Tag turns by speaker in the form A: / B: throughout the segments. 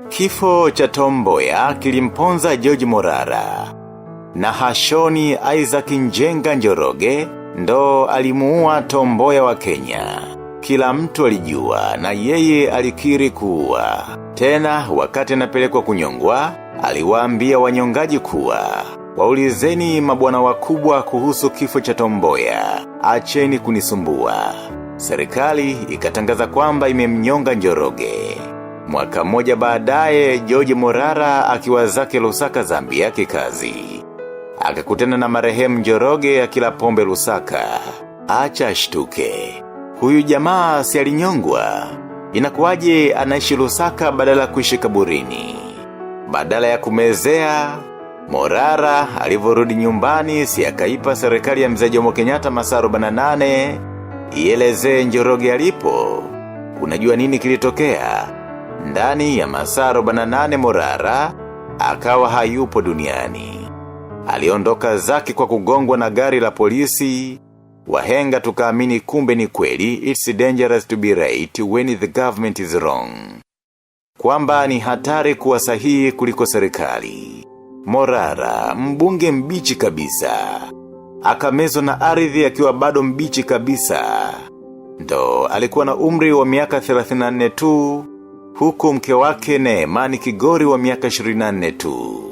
A: Kifo cha Tom Mboya kilimponza George Morara. Na Hashoni Isaac Njenga Njoroge ndo alimuua Tom Mboya wa Kenya. Kila mtu alijua na yeye alikiri kuua. Tena wakati anapelekwa kunyongwa, aliwaambia wanyongaji kuwa waulizeni mabwana wakubwa kuhusu kifo cha Tom Mboya, acheni kunisumbua. Serikali ikatangaza kwamba imemnyonga Njoroge. Mwaka mmoja baadaye George Morara akiwa zake Lusaka, Zambia kikazi. Akakutana na marehemu Njoroge akila pombe Lusaka. Acha ashtuke. Huyu jamaa si alinyongwa. Inakuwaje anaishi Lusaka badala ya kuishi kaburini? Badala ya kumezea, Morara alivyorudi nyumbani si akaipa serikali ya mzee Jomo Kenyatta masaa 48 ielezee Njoroge alipo. Unajua nini kilitokea? Ndani ya masaa 48 Morara akawa hayupo duniani. Aliondoka zake kwa kugongwa na gari la polisi. Wahenga tukaamini kumbe ni kweli, it's dangerous to be right when the government is wrong. Kwamba ni hatari kuwa sahihi kuliko serikali. Morara, mbunge mbichi kabisa. Akamezwa na ardhi akiwa bado mbichi kabisa. Ndo alikuwa na umri wa miaka 34 tu, huku mke wake Neema ni kigori wa miaka 24 tu.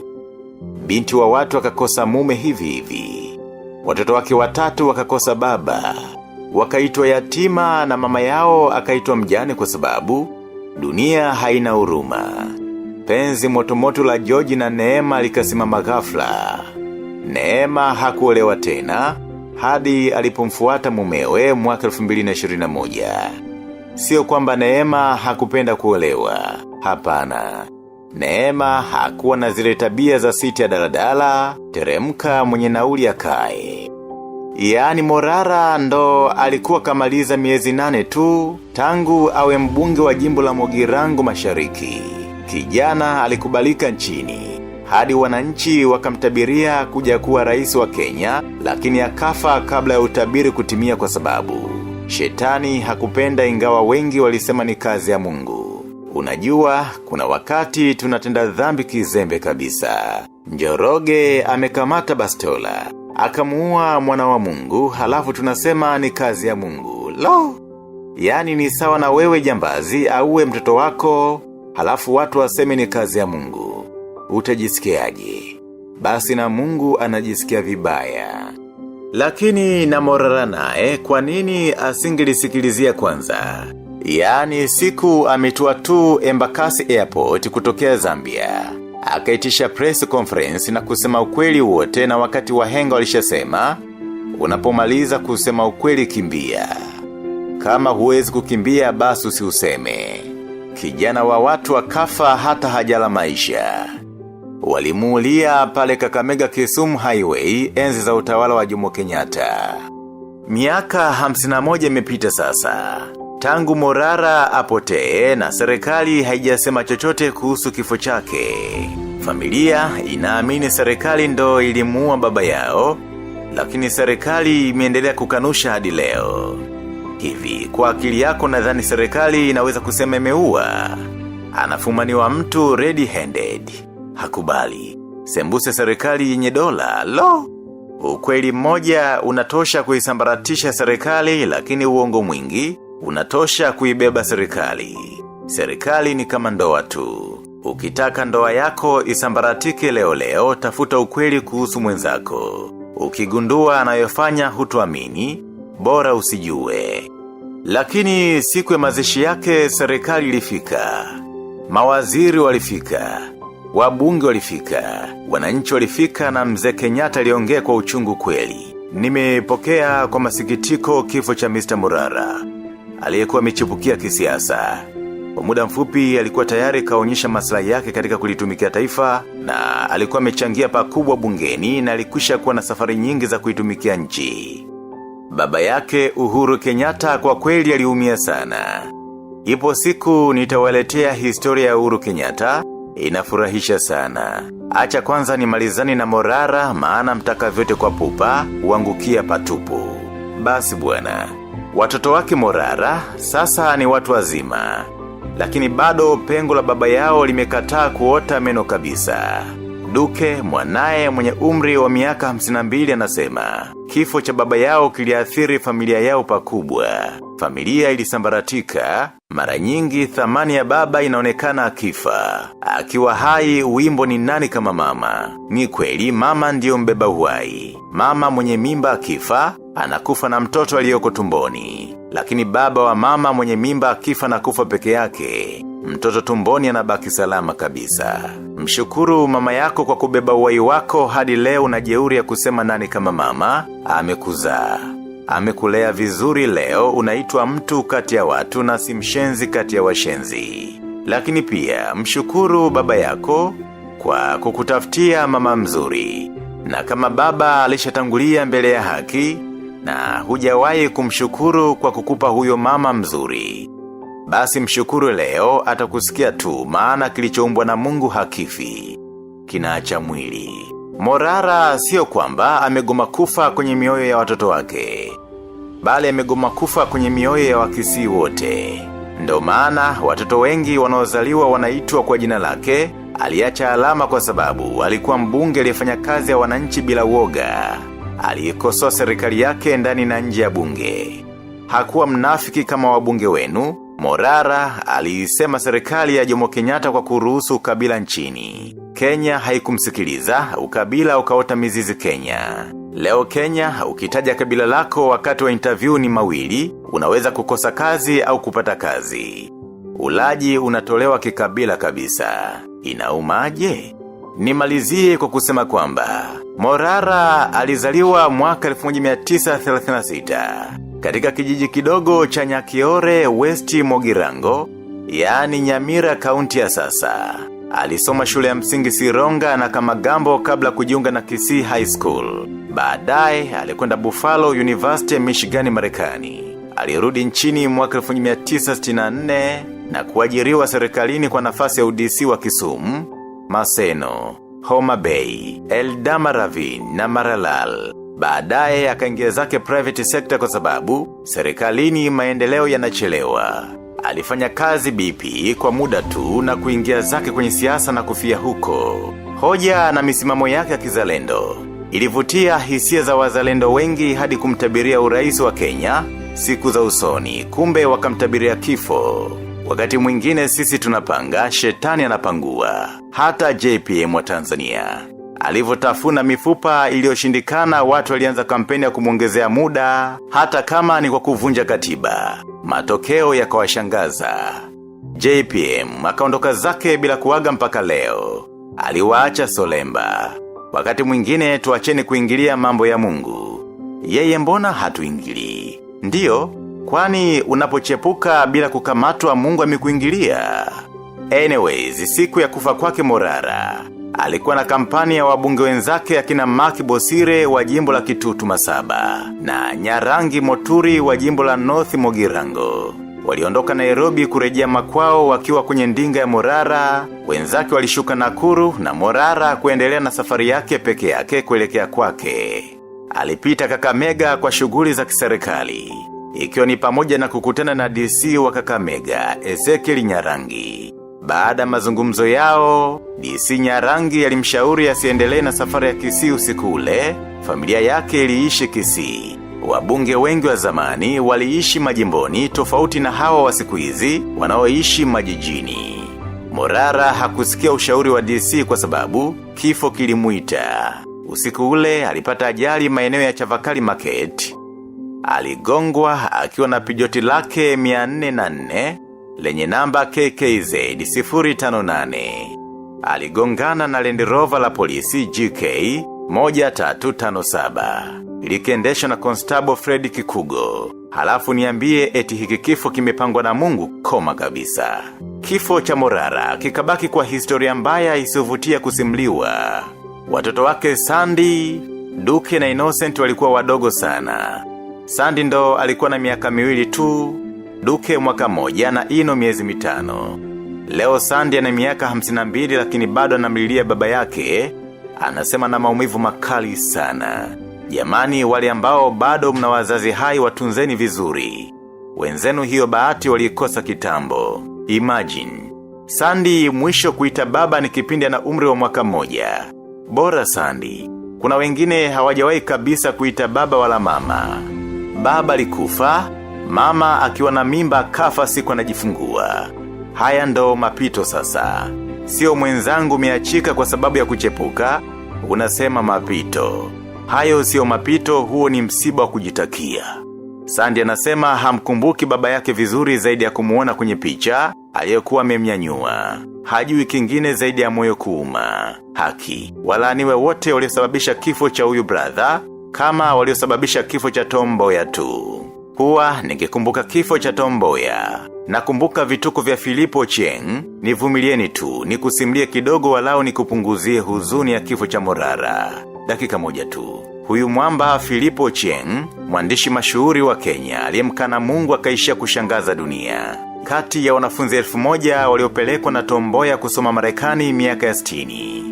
A: Binti wa watu akakosa mume hivi hivi. Watoto wake watatu wakakosa baba. Wakaitwa yatima na mama yao akaitwa mjane kwa sababu dunia haina huruma. Penzi motomoto la George na Neema likasimama ghafla. Neema hakuolewa tena hadi alipomfuata mumewe mwaka 2021. Sio kwamba Neema hakupenda kuolewa, hapana. Neema hakuwa na zile tabia za siti ya daladala, teremka mwenye nauli akae. Yaani Morara ndo alikuwa kamaliza miezi 8 tu, tangu awe mbunge wa jimbo la Mugirango Mashariki. Kijana alikubalika nchini. Hadi wananchi wakamtabiria kuja kuwa rais wa Kenya, lakini akafa kabla ya utabiri kutimia kwa sababu shetani hakupenda, ingawa wengi walisema ni kazi ya Mungu. Unajua, kuna wakati tunatenda dhambi kizembe kabisa. Njoroge amekamata bastola, akamuua mwana wa Mungu, halafu tunasema ni kazi ya Mungu. Lo! Yaani ni sawa na wewe jambazi auwe mtoto wako, halafu watu waseme ni kazi ya Mungu. Utajisikiaje? Basi na Mungu anajisikia vibaya. Lakini na Morara naye, kwa nini asingelisikilizia kwanza? Yaani siku ametua tu Embakasi Airport kutokea Zambia. Akaitisha press conference na kusema ukweli wote, na wakati wahenga walishasema, unapomaliza kusema ukweli kimbia. Kama huwezi kukimbia basi usiuseme. Kijana wa watu akafa hata hajala maisha. Walimuulia pale Kakamega Kisumu Highway enzi za utawala wa Jomo Kenyatta. Miaka 51 imepita sasa. Tangu Morara apotee na serikali haijasema chochote kuhusu kifo chake. Familia inaamini serikali ndo ilimuua baba yao, lakini serikali imeendelea kukanusha hadi leo. Hivi, kwa akili yako nadhani serikali inaweza kusema imeua? Anafumaniwa mtu red handed. Hakubali. Sembuse serikali yenye dola, lo! Ukweli mmoja unatosha kuisambaratisha serikali, lakini uongo mwingi unatosha kuibeba serikali. Serikali ni kama ndoa tu. Ukitaka ndoa yako isambaratike leo leo, tafuta ukweli kuhusu mwenzako. Ukigundua anayofanya hutuamini, bora usijue. Lakini siku ya mazishi yake serikali ilifika. Mawaziri walifika. Wabunge walifika. Wananchi walifika na mzee Kenyatta aliongea kwa uchungu kweli. Nimepokea kwa masikitiko kifo cha Mr. Morara, aliyekuwa amechipukia kisiasa. Kwa muda mfupi alikuwa tayari kaonyesha maslahi yake katika kulitumikia taifa, na alikuwa amechangia pakubwa bungeni na alikwisha kuwa na safari nyingi za kuitumikia nchi. Baba yake Uhuru Kenyatta kwa kweli aliumia sana. Ipo siku nitawaletea historia ya Uhuru Kenyatta, inafurahisha sana. Acha kwanza nimalizane na Morara, maana mtaka vyote kwa pupa, huangukia patupu. Basi bwana, watoto wake Morara sasa ni watu wazima. Lakini bado pengo la baba yao limekataa kuota meno kabisa. Duke mwanaye mwenye umri wa miaka 52 anasema, kifo cha baba yao kiliathiri familia yao pakubwa. Familia ilisambaratika, mara nyingi thamani ya baba inaonekana akifa. Akiwa hai wimbo ni nani kama mama. Ni kweli mama ndiyo mbeba uhai. Mama mwenye mimba akifa, anakufa na mtoto aliyoko tumboni. Lakini baba wa mama mwenye mimba akifa na kufa peke yake, mtoto tumboni anabaki salama kabisa. Mshukuru mama yako kwa kubeba uhai wako hadi leo na jeuri ya kusema nani kama mama, amekuzaa. Amekulea vizuri leo unaitwa mtu kati ya watu na si mshenzi kati ya washenzi. Lakini pia mshukuru baba yako kwa kukutafutia mama mzuri. Na kama baba alishatangulia mbele ya haki na hujawahi kumshukuru kwa kukupa huyo mama mzuri. Basi mshukuru leo atakusikia tu maana kilichoumbwa na Mungu hakifi. Kinaacha mwili. Morara sio kwamba amegoma kufa kwenye mioyo ya watoto wake. Bali amegoma kufa kwenye mioyo ya wakisii wote. Ndo maana watoto wengi wanaozaliwa wanaitwa kwa jina lake, aliacha alama kwa sababu alikuwa mbunge aliyefanya kazi ya wananchi bila uoga. Aliikosoa serikali yake ndani na nje ya bunge. Hakuwa mnafiki kama wabunge wenu, Morara aliisema serikali ya Jomo Kenyatta kwa kuruhusu ukabila nchini. Kenya haikumsikiliza, ukabila ukaota mizizi Kenya. Leo Kenya, ukitaja kabila lako wakati wa interview ni mawili, unaweza kukosa kazi au kupata kazi. Ulaji unatolewa kikabila kabisa. Inaumaje? Nimalizie kwa kusema kwamba, Morara alizaliwa mwaka 1936 katika kijiji kidogo cha Nyakiore West Mogirango, yaani Nyamira kaunti ya sasa. Alisoma shule ya msingi Sironga na Kamagambo kabla kujiunga na Kisii High School. Baadaye alikwenda Buffalo University ya Michigan Marekani. Alirudi nchini mwaka 1964 na kuajiriwa serikalini kwa nafasi ya UDC wa Kisumu, Maseno, Homa Bay, Eldama Ravine na Maralal. Baadaye akaingia zake private sector kwa sababu serikalini maendeleo yanachelewa. Alifanya kazi BP kwa muda tu na kuingia zake kwenye siasa na kufia huko. Hoja na misimamo yake ya kizalendo ilivutia hisia za wazalendo wengi hadi kumtabiria urais wa Kenya siku za usoni, kumbe wakamtabiria kifo. Wakati mwingine sisi tunapanga, shetani anapangua. Hata JPM wa Tanzania. Alivotafuna mifupa iliyoshindikana watu walianza kampeni ya kumuongezea muda, hata kama ni kwa kuvunja katiba. Matokeo yakawashangaza. JPM akaondoka zake bila kuaga mpaka leo. Aliwaacha Solemba. Wakati mwingine tuacheni kuingilia mambo ya Mungu. Yeye mbona hatuingilii? Ndiyo, kwani unapochepuka bila kukamatwa Mungu amekuingilia. Anyways, siku ya kufa kwake Morara, alikuwa na kampani ya wabunge wenzake akina Mark Bosire wa jimbo la Kitutu Masaba na Nyarangi Moturi wa jimbo la North Mogirango. Waliondoka Nairobi kurejea makwao wakiwa kwenye ndinga ya Morara, wenzake walishuka Nakuru na Morara kuendelea na safari yake peke yake kuelekea kwake. Alipita Kakamega kwa shughuli za kiserikali, ikiwa ni pamoja na kukutana na DC wa Kakamega, Ezekiel Nyarangi. Baada mazungumzo yao, DC Nyarangi alimshauri asiendelee na safari ya Kisii usiku ule, familia yake iliishi Kisii. Wabunge wengi wa zamani waliishi majimboni tofauti na hawa wa siku hizi wanaoishi majijini. Morara hakusikia ushauri wa DC kwa sababu kifo kilimuita. Usiku ule alipata ajali maeneo ya Chavakali Market. Aligongwa akiwa na pijoti lake 404 lenye namba KKZ 058. Aligongana na Land Rover la polisi GK 1357. Likiendeshwa na Constable Fred Kikugo. Halafu niambie eti hiki kifo kimepangwa na Mungu koma kabisa. Kifo cha Morara kikabaki kwa historia mbaya isiyovutia kusimuliwa. Watoto wake Sandy, Duke na Innocent walikuwa wadogo sana. Sandy ndo alikuwa na miaka 2 tu, Duke mwaka 1 na Ino miezi 5. Leo Sandy ana miaka 52 lakini bado anamlilia baba yake, anasema na maumivu makali sana. Jamani wale ambao bado mna wazazi hai watunzeni vizuri. Wenzenu hiyo bahati walikosa kitambo. Imagine. Sandi mwisho kuita baba ni kipindi ana umri wa mwaka mmoja. Bora Sandi. Kuna wengine hawajawahi kabisa kuita baba wala mama. Baba alikufa, mama akiwa na mimba kafa siku anajifungua. Haya ndo mapito sasa. Sio mwenzangu umeachika kwa sababu ya kuchepuka, unasema mapito. Hayo sio mapito, huo ni msiba wa kujitakia. Sandi anasema hamkumbuki baba yake vizuri zaidi ya kumuona kwenye picha, aliyekuwa amemnyanyua. Hajui kingine zaidi ya moyo kuuma. Haki, walaaniwe wote waliosababisha kifo cha huyu brother, kama waliosababisha kifo cha Tom Mboya tu. Huwa nikikumbuka kifo cha Tom Mboya. Nakumbuka vituko vya Filipo Ochieng, nivumilieni tu, nikusimulie kidogo walau nikupunguzie huzuni ya kifo cha Morara. Dakika moja tu. Huyu mwamba Filipo Ochieng, mwandishi mashuhuri wa Kenya, aliyemkana Mungu akaishia kushangaza dunia. Kati ya wanafunzi 1000 waliopelekwa na Tom Mboya kusoma Marekani miaka ya 60.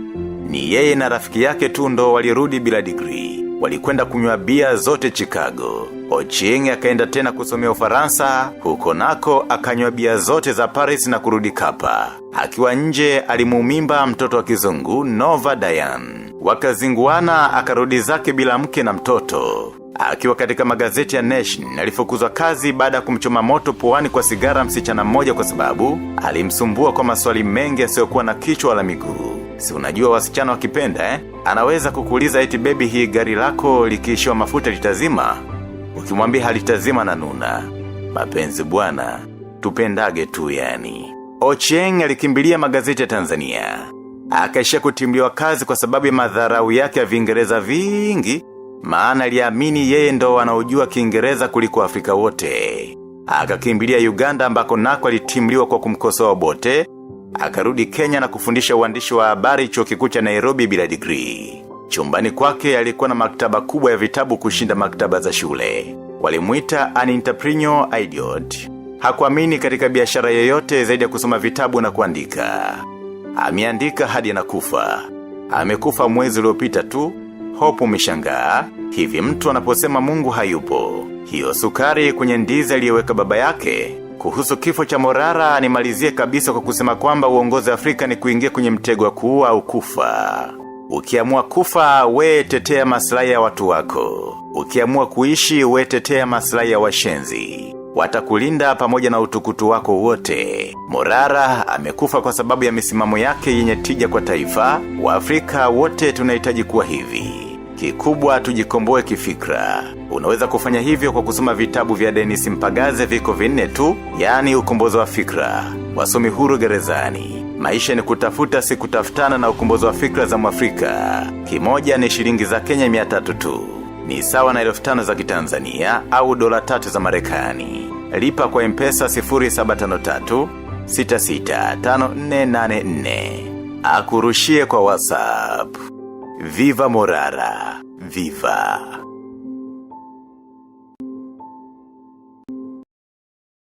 A: Ni yeye na rafiki yake tu ndo walirudi bila degree. Walikwenda kunywa bia zote Chicago. Ochieng akaenda tena kusomea Ufaransa, huko nako akanywa bia zote za Paris na kurudi Kapa. Akiwa nje alimuumimba mtoto wa kizungu Nova Diane. Wakazinguana akarudi zake bila mke na mtoto. Akiwa katika magazeti ya Nation, alifukuzwa kazi baada ya kumchoma moto puani kwa sigara msichana mmoja kwa sababu alimsumbua kwa maswali mengi yasiyokuwa na kichwa wala miguu. Si unajua wasichana wakipenda eh? Anaweza kukuuliza eti baby hii gari lako likiishiwa mafuta litazima? Ukimwambia halitazima na nuna. Mapenzi bwana, tupendage tu yani. Ochieng alikimbilia magazeti ya Tanzania. Akaishia kutimliwa kazi kwa sababu ya madharau yake ya Viingereza vingi, maana aliamini yeye ndo anaujua Kiingereza kuliko Afrika wote. Akakimbilia Uganda ambako nako alitimliwa kwa kumkosoa Obote. Akarudi Kenya na kufundisha uandishi wa habari chuo kikuu cha Nairobi bila degree. Chumbani kwake alikuwa na maktaba kubwa ya vitabu kushinda maktaba za shule. Walimuita an entrepreneur idiot. Hakuamini katika biashara yoyote zaidi ya kusoma vitabu na kuandika. Ameandika hadi anakufa. Amekufa mwezi uliopita tu. Hope umeshangaa. Hivi mtu anaposema Mungu hayupo. Hiyo sukari kwenye ndizi aliyoweka baba yake. Kuhusu kifo cha Morara nimalizie kabisa kwa kusema kwamba uongozi Afrika ni kuingia kwenye mtego wa kuua au kufa. Ukiamua kufa, we tetea maslahi ya watu wako. Ukiamua kuishi, we tetea maslahi ya washenzi. Watakulinda pamoja na utukutu wako wote. Morara amekufa kwa sababu ya misimamo yake yenye tija kwa taifa. Waafrika wote tunahitaji kuwa hivi. Kikubwa tujikomboe kifikra. Unaweza kufanya hivyo kwa kusoma vitabu vya Dennis Mpagaze viko 4 tu, yaani ukombozi wa fikra, wasomi huru gerezani, maisha ni kutafuta si kutafutana na ukombozi wa fikra za Mwafrika. Kimoja ni shilingi za Kenya 300 tu. Ni sawa na 5,000 za Kitanzania au $3 za Marekani. Lipa kwa M-Pesa 0753 665484. Akurushie kwa WhatsApp. Viva Morara. Viva.